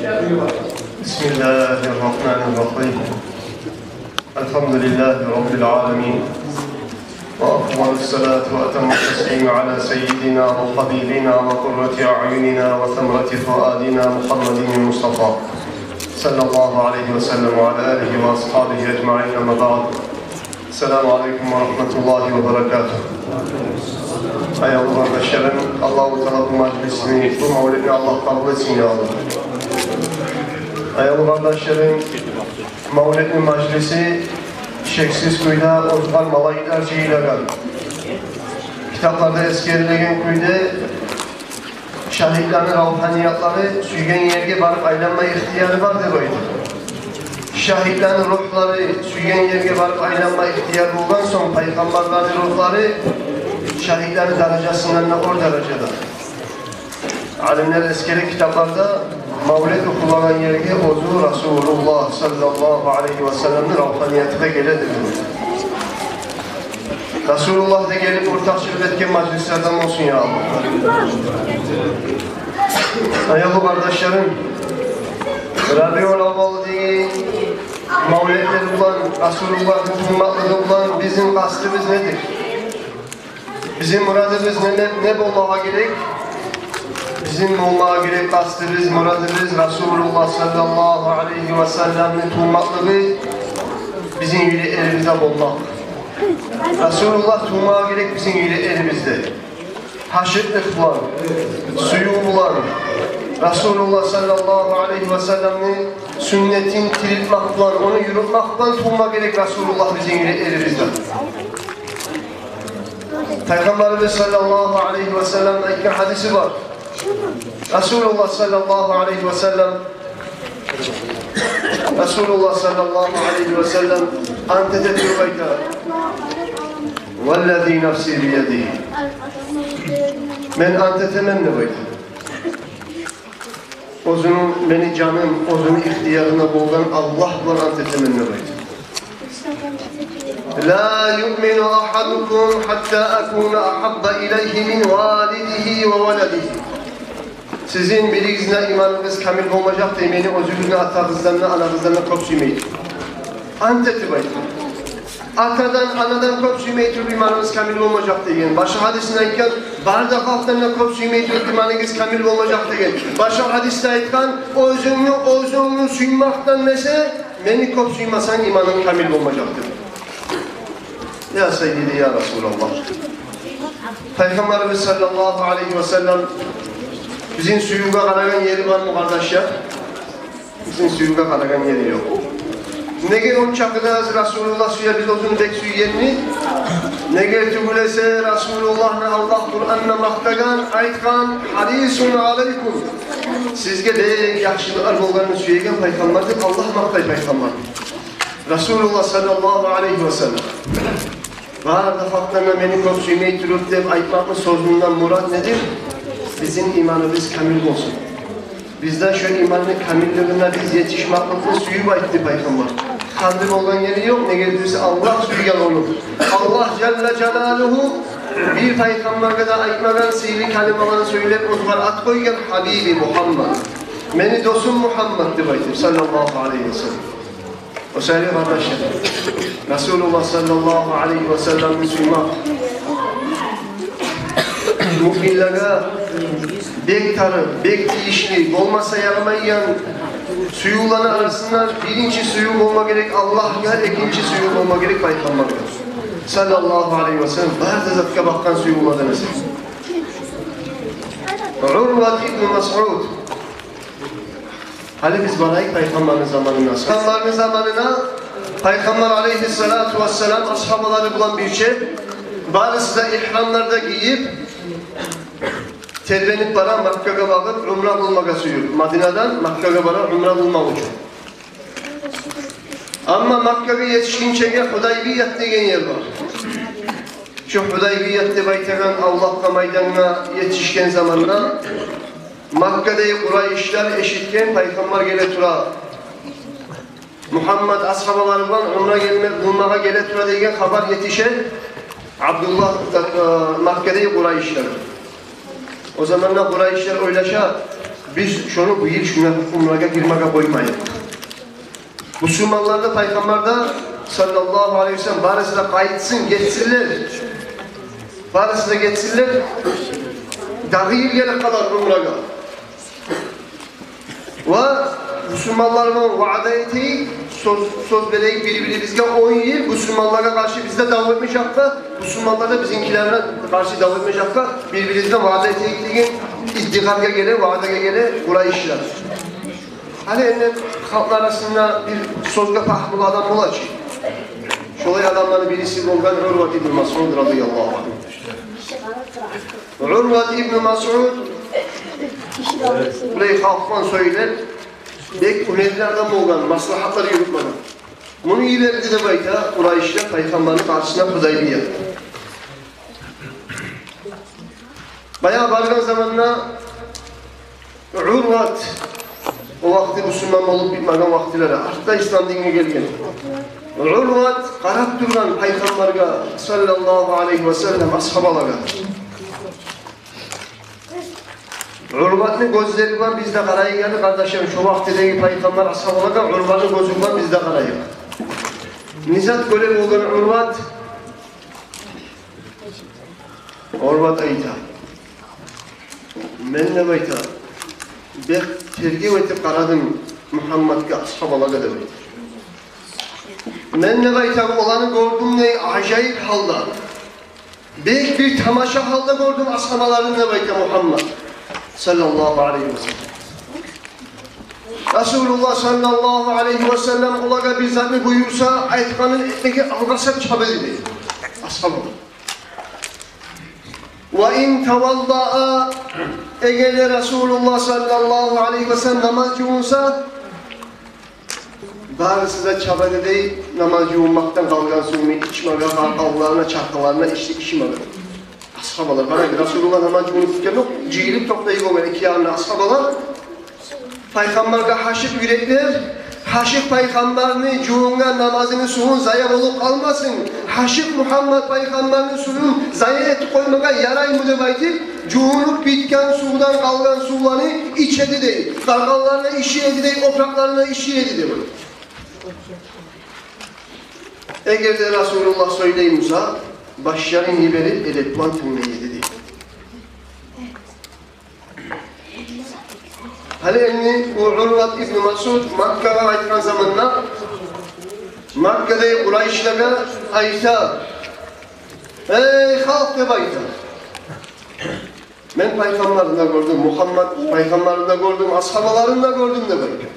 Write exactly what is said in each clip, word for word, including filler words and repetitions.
بسم الله الرحمن الرحيم. الحمد لله رب العالمين. وأفضل الصلاة وأتم التسليم على سيدنا وحبيبنا وقرة أعيننا وثمرة فؤادنا محمد المصطفى صلى الله عليه وسلم وعلى آله وأصحابه أجمعين، أما بعد. السلام عليكم ورحمة الله وبركاته. Аявлу къардашларым, Аллагьу Таала бу мажлисни, бу мавлетни Аллагь къабул этсин, я Аллагь. Аявлу къардашларым, мавлетни мажлиси шексиз кюйде оьзгер малайиклер жыйылагъан. Китапларда эсгерилеген кюйде, шагьитлени равгьаниятлары сюйген ерге барып айланма ихтияры бар деп айта. Шагьитлени ругьлары сюйген ерге барып айланма ихтияр болгъан сонг, пайхаммарланы ругьлары шагьитлени даражасындан да оьр даражада. Алимлер эсгере китапларда, мавлет охулагъан ерге оьзю Расулуллагь саллаллагьу алайгьи ва салламны равгьанияты да геле деп. Расулуллагь да гелип ортакъчылыкъ этген мажлислерден болсун, я Аллагь. Аявлу къардашларым, Рабиул аввал деген мавлетлер булан, Расулуллагьны тувмакълыгъы булан бизин къастыбыз недир? Бизин мурадыбыз не, не, не болмагъа герек? Бизин болмагъа герек къастыбыз, мурадыбыз Расулуллагь саллаллагьу алайгьи ва салламны тувмакълыгъы бизин юреклерибизде болмакъ. Расулуллагь тувмагъа герек бизин юреклерибизде. Гьашыкълыкъ булан, сююв булан, Расулуллагь саллаллагьу алайгьи ва салламны сюннетин тирилтмек булан, ону юрютмек булан тувма герек Расулуллагь бизин юреклерибизде. Пайхаммарыбыз саллаллагьу алайгьи ва саллам айтгъан гьадиси бар. Расулуллагь саллаллагьу алайгьи ва саллам, Расулуллагь саллаллагьу алайгьи ва саллам ант эте туруп айта: «Валлази нафси биядигьи». Мен ант этемен деп айта. Оьзюню, мени жаным оьзюню ихтиярында болгъан Аллагь булан ант этемен деп айта. «Ла юъмину агьадукум гьатта акуна агьабба илайгьи мин валидигьи ва валадигьи». Сизин биригизни иманыгъыз камил болмажакъ дей, мени оьзюгюзню атагъыздан да, анагъыздан да кёп сюймей туруп. Ант этип айта. Атадан, анадан кёп сюймей туруп иманыгъыз камил болмажакъ деген. Башгъа гьадисинде айтгъан, бары да халкъдан да кёп сюймей туруп иманыгъыз камил болмажакъ деген. Башгъа гьадисде айтгъан, оьзюнгню, оьзюнгню сюймекден эсе, мени кёп сюймесенг, иманынг камил болмажакъдыр. Я Саййиди, я Расулаллагь. Пайхаммарыбыз саллаллагьу алайгьи ва саллам бизин сюювге къарагъан ери бармы, къардашлар? Бизин сюювге къарагъан ери ёкъ. Неге ончакъы да Расулуллагь сюе биз оьзюн бек сюйгенни? Неге тюгюл эсе, Расулуллагьны Аллагь Къуранда макътагъан, айтгъан: «Гьарисун алайкум». Сизге бек яхшылыкълар болгъанны сюеген пайхаммар деп Аллагь макътай пайхаммарны. Расулуллагь саллаллагьу алайгьи ва саллам. Бары да халкъдан да мени кёп сюймей туруп деп айтмакъны сёзюнден мурат недир? Бизин иманыбыз камил болсун. Бизде шо иманны камиллигине биз етишмакълыкъны сююп айтды пайхаммар. Къанды болгъан ери ёкъ, неге десе Аллагь сюйген ону. Аллагь жалла жалалугьу бир пайхаммаргъа да айтмагъан сыйлы калималаны сёйлеп, оьзюне ат къойгъан: «Гьабиби Мугьаммад». Мени досум Мугьаммад деп айтып, саллаллагьу алайгьи ва саллам. О саялы, къардашлар, Расулуллагь саллаллагьу алайгьи ва салламны сюймек муъминлеге бек тарыкъ, бек тийишли, болмаса ярамайгъан сюювланы арасында биринчи сююв болма герек Аллагьгъа, экинчи сююв болма герек пайхаммаргъа саллаллагьу алайгьи ва саллам, бары да затгъа бакъгъан сюювлерден эсе. Урват ибну Масъуд. Гьали биз барайыкъ пайхаммарны заманына. Пайхаммарны заманына пайхаммар алайгьиссалату вассалам асгьабалары булан бирче, барысы да ихрамлар да гийип, тербенип бара Маккагъа багъып, умра къылмагъа сююп. Мадинадан Маккагъа бара умра къылмакъ учун. Амма Маккагъа етишгинчеге Гьудайбият деген ер бар. Шу Гьудайбият деп айтагъан авлакъгъа, майдангъа етишген заманда Маккадагъы къурайшлар эшитген, пайхаммар геле тура, Мугьаммад асгьабалары булан умра гелме, къылмагъа геле тура деген хабар етише Абдуллагь, э, Маккадагъы къурайшлар. О заманда къурайшлар ойлаша: Биз шону бу йыл шунда умрагъа гирмеге къоймайыкъ. Бусурманлар да, Пайхаммар да, саллаллагьу алайгьи ва саллам, барысы да къайтсын, гетсинлер. Барысы да гетсинлер. Дагъы йыл гелип къалар умрагъа. Ва бусурманлар булан ваъда этейик, сёз, сёз берейик бир-бирибизге, он йыл бусурманлагъа къаршы биз де дав этмежекбиз, бусурманлар да бизинкилеге къаршы дав этмежекбиз, бир-бирибизге ваъда этейик деген иътикъатгъа геле, ваъдагъа геле Къурайшлар. Гьали энни халкъны арасында бир сёзге пагьмулу адам бола чы. Шолай адамланы бириси болгъан Урват ибну Масъуд радияллагьу ангьу. Урват ибну Масъуд булай халкъ булан сёйлеп, бек уьнемли адам болгъан, маслагьатлар юрютмеге. Муну йиберди деп айта Къурайшлар Пайхаммарны къаршысына Гьудайбиягъа. Баягъы баргъан заманда Урват, о вакъти бусурман болуп битмеген вакътилери, артда ислам динге гелген. Урват къарап тургъан Пайхаммаргъа, саллаллагьу алайгьи ва саллам, асгьабалагъа. Урватны гёзлери булан биз де къарайыкъ, къардашларым, шо вакътидеги Пайхаммар асгьабалагъа Урватны гёзю булан биз де къарайыкъ. Не зат гёре болгъан Урват? Урват айта: «Мен, — деп айта, — бек тергев этип къарадым Мугьамматгъа, асгьабалагъа, — деп айта. — Мен, — деп айта, — оланы гёрдюм дей ажайып гьалда. Бек бир тамаша гьалда гёрдюм асгьабаланы, — деп айта Мугьаммат, саллаллагьу алайгьи ва саллам. — Расулуллагь, саллаллагьу алайгьи ва саллам, олагъа бир затны буюрса, айтгъанын этмеге алгъасап чаба эди, — дей, — асгьабалар. — Ва ин таваллаа, эгер де Расулуллагь, саллаллагьу алайгьи ва саллам, намаз жувунса, барысы да чаба эди, — дей, — намаз жувунмакъдан къалгъан сувну ичмеге, къаркъараларына, чархларына иш-, ишмеге». Асгьабалар, къарайыкъ, Расулуллагь намаз жувунуп битген ёкъ, жыйылып токътай болгъан эки янына асгьабалар. Пайхаммаргъа гьашыкъ юреклер, гьашыкъ Пайхаммарны жувунгъан намазыны сувун зая болуп къалмасын, гьашыкъ Мугьаммат Пайхаммарны сувун зая этип къоймагъа яраймы деп айтып, жувунуп битген сувдан къалгъан сувланы иче эди дей, къаркъараларына ише эди дей, опуракъларына ише эди дей. Эгер де Расулуллагь сёйлей буса, башларын йиберип, эдеп булан тынглай эди дей. Гьали энни бу Урват ибну Масъуд Маккагъа къайтгъан заманда, Маккадагъы къурайшлагъа айта: «Эй халкъ, — деп айта, — мен Пайхаммарны да гёрдюм, Мугьаммат Пайхаммарны да гёрдюм, асгьабаларын да гёрдюм, — деп айта. —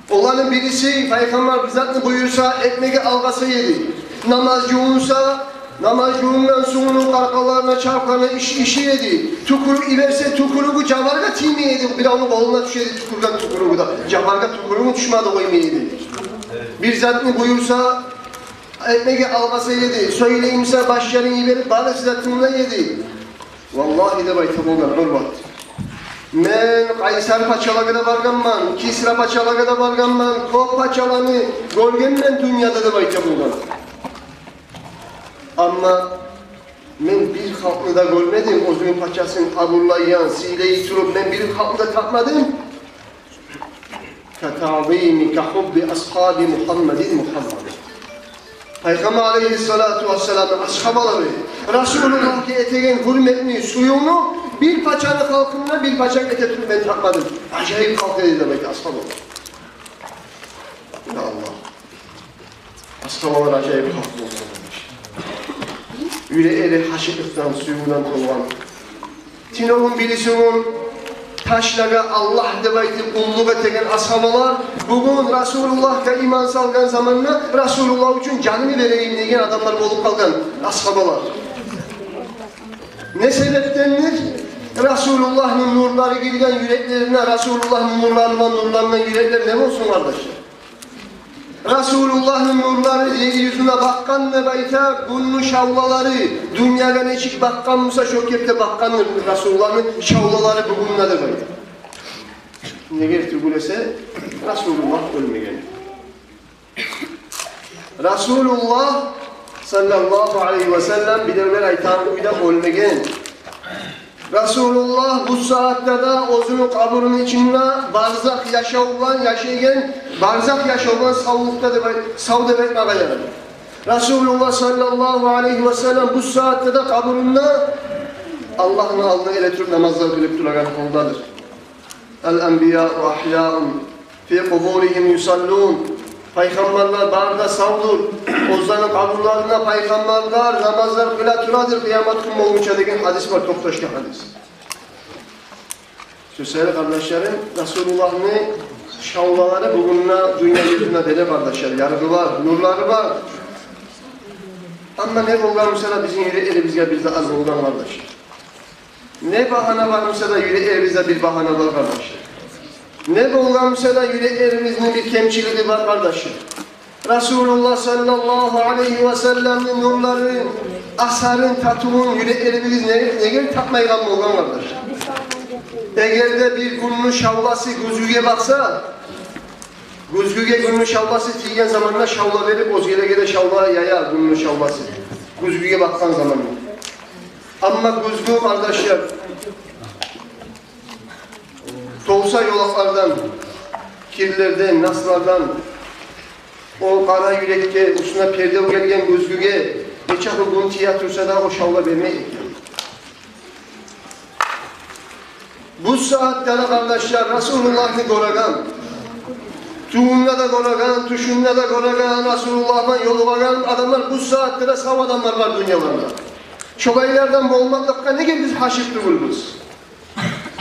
Оланы бириси Пайхаммар бир затны буюрса, этмеге алгъасай эди. Намаз жувунса, намаз жувунгъан сувну къаркъараларына, чархларына иш-, ише эди. Тюкюрюп йиберсе, тюкюрюгю жабаргъа тиймей эди. Биревню къолуна тюше эди тюкюрген тюкюрюгю де. Жабаргъа тюкюрюгюн тюшмеге къоймай эди. Бир затны буюрса, этмеге алгъасай эди. Сёйлей буса, башларын йиберип, барысы да тынглай эди». «Валлагьи, — деп айта болгъан Урват, — мен Къайсар пачалагъа да баргъанман, Кисра пачалагъа да баргъанман, кёп пачаланы гёргенмен дюньяда, — деп айта болгъан. — Амма мен бир халкъны да гёрмедим, оьзюню пачасын абурлайгъан, сыйлай туруп, мен бир халкъны да тапмадым. Ка таъзими, ка хубби асгьаби Мугьаммадин Мугьаммад». Пайхаммар алайгьиссалату вассаламны асгьабалары Расулуллагьгъа этеген гьюрметни, сюювню бир пачаны халкъындан бир пача эте туруп мен тапмадым. Ажайып халкъ эди деп айта асгьабалар. Я Аллагь. Асгьабалар ажайып халкъ болгъан. Юреклери гьашыкълыкъдан, сюювден толгъан. Тюнегюн, бирисигюн ташлагъа Аллагь деп айтып къуллукъ этеген асгьабалар бугюн Расулуллагьгъа иман салгъан заманда Расулуллагь учун жанымны берейим деген адамлар болуп къалгъан асгьабалар. Не себепдендир? Расулуллагьны нурлары гирген юреклерине, Расулуллагьны нурларындан нурлангъан юреклер не болсун, къардашлар? Расулуллагьны нурлары ер юзюне бакъгъан деп айта, гюнню шавлалары дюньягъа нечик бакъгъан буса, шо кепде бакъгъандыр Расулуллагьны шавлалары бугюн де деп айта. Неге тюгюл эсе, Расулуллагь оьлмеген. Расулуллагь, саллаллагьу алайгьи ва саллам, биревлер айтагъан кюйде оьлмеген. Расулуллагь бу сагьатда да оьзюню къабурну ичинде барзах яшав булан яшайгъан, барзах яшав булан савлукъда деп айт-, сав деп айтмагъа ярай. Расулуллагь саллаллагьу алайгьи ва саллам бу сагьатда да къабурунда Аллагьны алдына эретуруп намазлар къылып турагъан гьалдадыр. Ал-анбияу агьяун фи къубуригьим юсаллун. Пайхаммарлар бары да савдур. Оьзлени къабурларында пайхаммарлар намазлар къыла турадыр къыямат гюн болгъунча деген гьадис бар, токъташгъан гьадис. Сёзлери, къардашларым, Расулуллагьны шавлалары бугюн де дюнья юзюнде бере, къардашлар, ярыгъы бар, нурлары бар. Амма не болгъан буса да бизин юреклерибизге бир де аз болгъан, къардашлар. Не багьана бар буса да юреклерибизде бир багьана бар, къардашлар. Не болгъан буса да юреклерибизни бир кемчилиги бар, къардашлар. Расулуллагь саллаллагьу алайгьи ва салламны нурларын, асарын, татывун юреклерибиз не-, неге татмайгъан болгъан, къардашлар? Эгер де бир гюнню шавласы гюзгюге батса, гюзгюге гюнню шавласы тийген заманда шавла берип, оьзгелеге де шавла яя гюнню шавласы гюзгюге батгъан заманда. Амма гюзгю, къардашлар, толса ёлакълардан, кирлерден, наслардан, о къара юрекге, уьстюне перде гелген гюзгюге нечакъы гюн тие турса да, о шавла бермей экен. Бу сагьатда да, къардашлар, Расулуллагьны гёреген, тюнде де гёреген, тюшюнде де гёреген, Расулуллагь булан ёлугъагъан адамлар, бу сагьатда да сав адамлар бар дюньяларда. Шолайлардан болмакълыкъгъа неге биз гьашыкъ тюгюлбюз?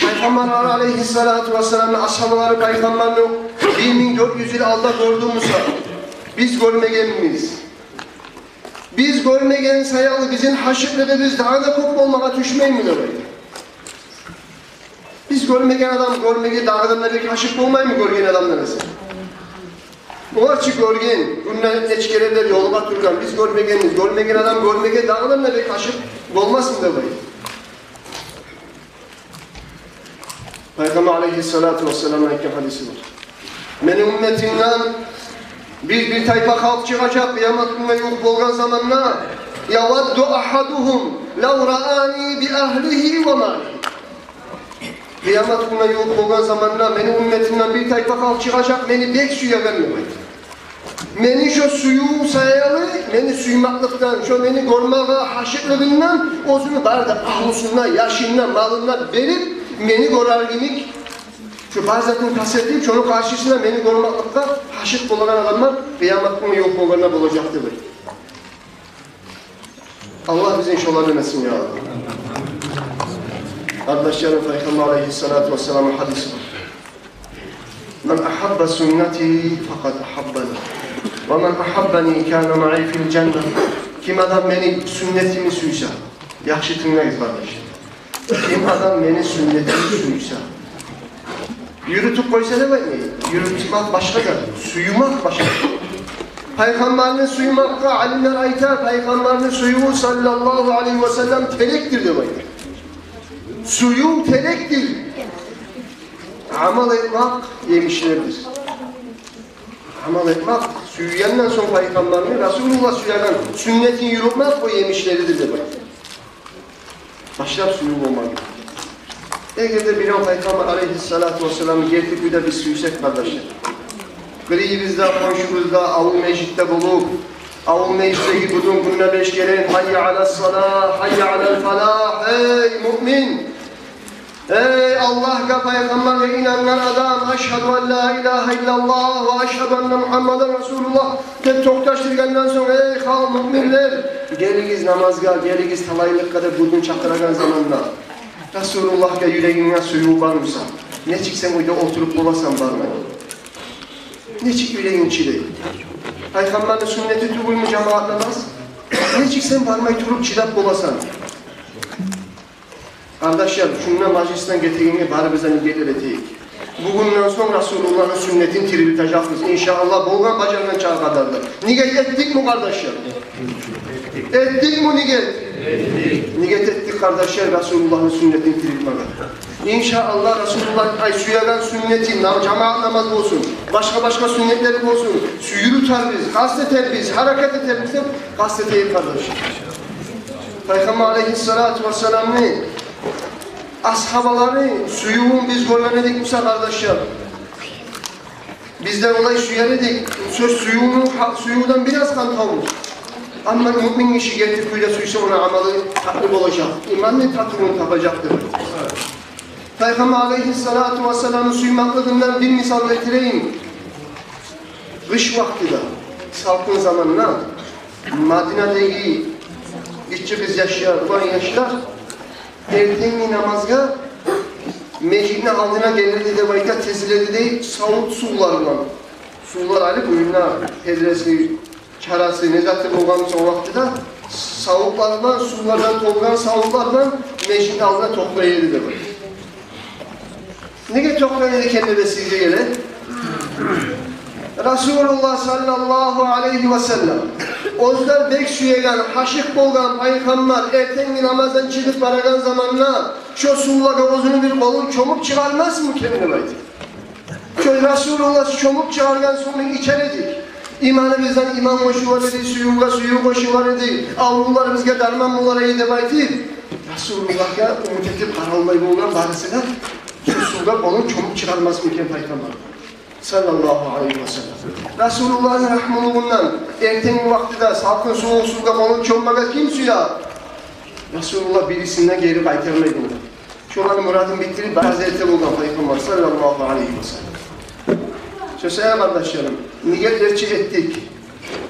Пайхаммар алайгьиссалату вассаламны асгьабалары пайхаммарны бир минг дёрт юз йыл алда гёрдю буса, биз гёрмегенбиз. Биз гёрмеген саялы бизин гьашыкълыгъыбыз дагъы да кёп болмагъа тюшмейми деп айта. Биз гёрмеген адам гёрмеге дагъы да бек гьашыкъ болмаймы гёрген адамдан эсе? Олар чы гёрген, гюнде нече керенлер ёлугъа тургъан, биз гёрмегенбиз, гёрмеген адам гёрмеге дагъы да бек гьашыкъ болмасмы деп айта. Пайхаммар алайгьиссалату вассаламны айтгъан гьадиси бар. Мени умметимден бир, бир тайпа халкъ чыгъажакъ къыямат гюнге ювукъ болгъан заманда: «Явадду агьадугьум лав раани би агьлигьи ва малигьи». Къыямат гюнге ювукъ болгъан заманда мени умметимден бир тайпа халкъ чыгъажакъ, мени бек сюеген деп айта. Мени шо сююв саялы, мени сюймекликден, шо мени гёрмеге гьашыкълыгъындан оьзюню бары да агьлюсюн де, яшын да, малын да берип, мени гёрер йимик, шо бар затын тас этип, шону къаршысына мени гёрмекликге гьашыкъ болагъан адамлар къыямат гюнге ювукъ болгъанда болажакъ деп айта. Аллагь бизин шолардан этсин, я Аллагь. Къардашларым, Пайхаммар алайгьиссалату вассаламны гьадиси бар. «Ман агьабба суннати факъад агьаббани. Ва ман агьаббани кана маи фил жанна». Ким адам мени сюннетимни сюйсе, яхшы тынглагъыз, къардашлар. Ким адам мени сюннетимни сюйсе, юрютюп къойса деп айтмай, юрютмек башгъа зат, сюймек башгъа. Пайхаммарны сюймекге, алимлер айта, Пайхаммарны сюювю, саллаллагьу алайгьи ва саллам, терекдир деп айта. Сююв терекдир. Амал этмек емишлердир. Амал этмек, сюйгенден сонг Пайхаммарны, Расулуллагь сюеген сюннетин юрютмек, о емишлеридир деп айта. Башлап сююв болмагъа герек. Эгер де бирев Пайхаммар алайгьиссалату вассаламны герти кюйде биз сюйсек, къардашлар, къырыйыбызда, хоншубузда, авул межитде болуп, авул межитдеги бугюн гюнде беш керен: «Гьайя алас-салагь, гьайя алал-фалагь, гьей муъмин, гьей Аллагьгъа, Пайхаммаргъа инангъан адам, ашгьаду ан ла илагьа иллаллагь ва ашгьаду анна Мугьаммадан расулуллагь», — деп токъташдыргъандан сонг: «Гьей халкъ, муъминлер, гелигиз намазгъа, гелигиз талайлыкъгъа», — деп бугюн чакъырагъан заманда, Расулуллагьгъа юрегингде сююв бар буса, нечик сен уьйде олтуруп боласан бармай? Нечик юрегинг чыдай? Пайхаммарны сюннети тюгюлмю жамаат намаз? Нечик сен бармай туруп чыдап боласан? Къардашлар, шунда мажлисден гетегенге барыбыз да нигетлер этейик. Бугюнден сонг Расулуллагьны сюннетин тирилтежекбиз, иншааллагь, болгъан бажаргъан чакъы къадарда. Нигет этдикми, къардашлар? Этдикми нигет? Нигет этдик, къардашлар, Расулуллагьны сюннетин тирилтмеге. Иншааллагь, Расулуллагь, ай, сюеген сюннети, на-, жамаат намаз болсун, башгъа-башгъа сюннетлер болсун, сюйрютербиз, къаст этербиз, гьаракат этербиз деп къаст этейик, къардашлар. Пайхаммар алайгьиссалату вассаламны асгьабаланы сюювюн биз гёрген эдик буса, къардашлар, биз де олай сюер эдик. Сёз сюювню, гьа-, сюювден бираз къантавбуз. Амма муъмин гиши герти кюйде сюйсе, ону амалы татли болажакъ, иманны татывун табажакъдыр. Пайхаммар алейгьиссалату вассаламны сюймеклигинден бир мисал гелтирейим. Къыш вакътиде, салкъын заманда Мадинадагъы гиччи къыз яшлар, улан яшлар эртенги намазгъа межитни алдына геле эди деп айта, тизиле эди дей, савут сувлар булан. Сувлар алып, уьюнде педреси, чарасы, не заты болгъан сонг вакътиде, савутлар булан, сувлардан толгъан савутлар булан межитни алдына токълай эди деп айта. Неге токълай эди экен деп эсигизге геле? Расулуллагь саллаллагьу алайгьи васаллам оьзлер бек сюеген, гьашыкъ болгъан Пайхаммар эртенги намаздан чыгъып барагъан заманда шо сувлагъа оьзюню бир къолун чомуп чыгъармасмы экен деп айта. Шо Расулуллагь чомуп чыгъаргъан сувну ичер эдик, иманыбыздан иман къошулар эди, сюювге сююв къошулар эди, аврувларыбызгъа дарман болар эди деп айтып, Расулуллагьгъа умут этип къаралмай болгъан барысы да, шо сувгъа къолун чомуп чыгъармасмы экен Пайхаммар саллаллагьу алайгьи васаллам. Расулуллагьны рагьмулугъундан, эртенги вакътиде салкъын сувукъ сувгъа къолун чоммагъа ким сюе? Расулуллагь бирисин де гери къайтармай болгъан. Шоланы мурадын битдирип, бары зат эте болгъан Пайхаммар саллаллагьу алайгьи васаллам. Шо саялы, къардашларым, нигетлер чи этдик.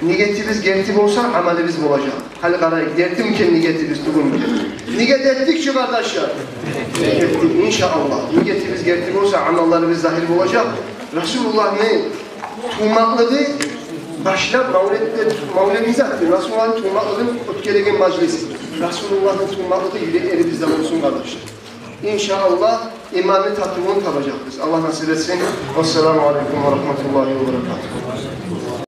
Нигетибиз герти болса, амалыбыз болажакъ. Гьали къарайыкъ, гертими экен нигетибиз, тюгюлмю экен? Нигет этдик чи, къардашлар? Этдик, иншааллагь. Нигетибиз герти болса, амалларыбыз загьир болажакъ. Расулуллагьны тувмакълыгъы башлап, мавлетде, мавлетни заты, Расулуллагьны тувмакълыгъын оьтгереген мажлис. Расулуллагьны тувмакълыгъы юреклерибизде болсун, къардашлар. Иншааллагь, иманны татывун табажакъбыз. Аллагь насип этсин. Вассаламу алайкум ва рагьматуллагьи ва баракатугь.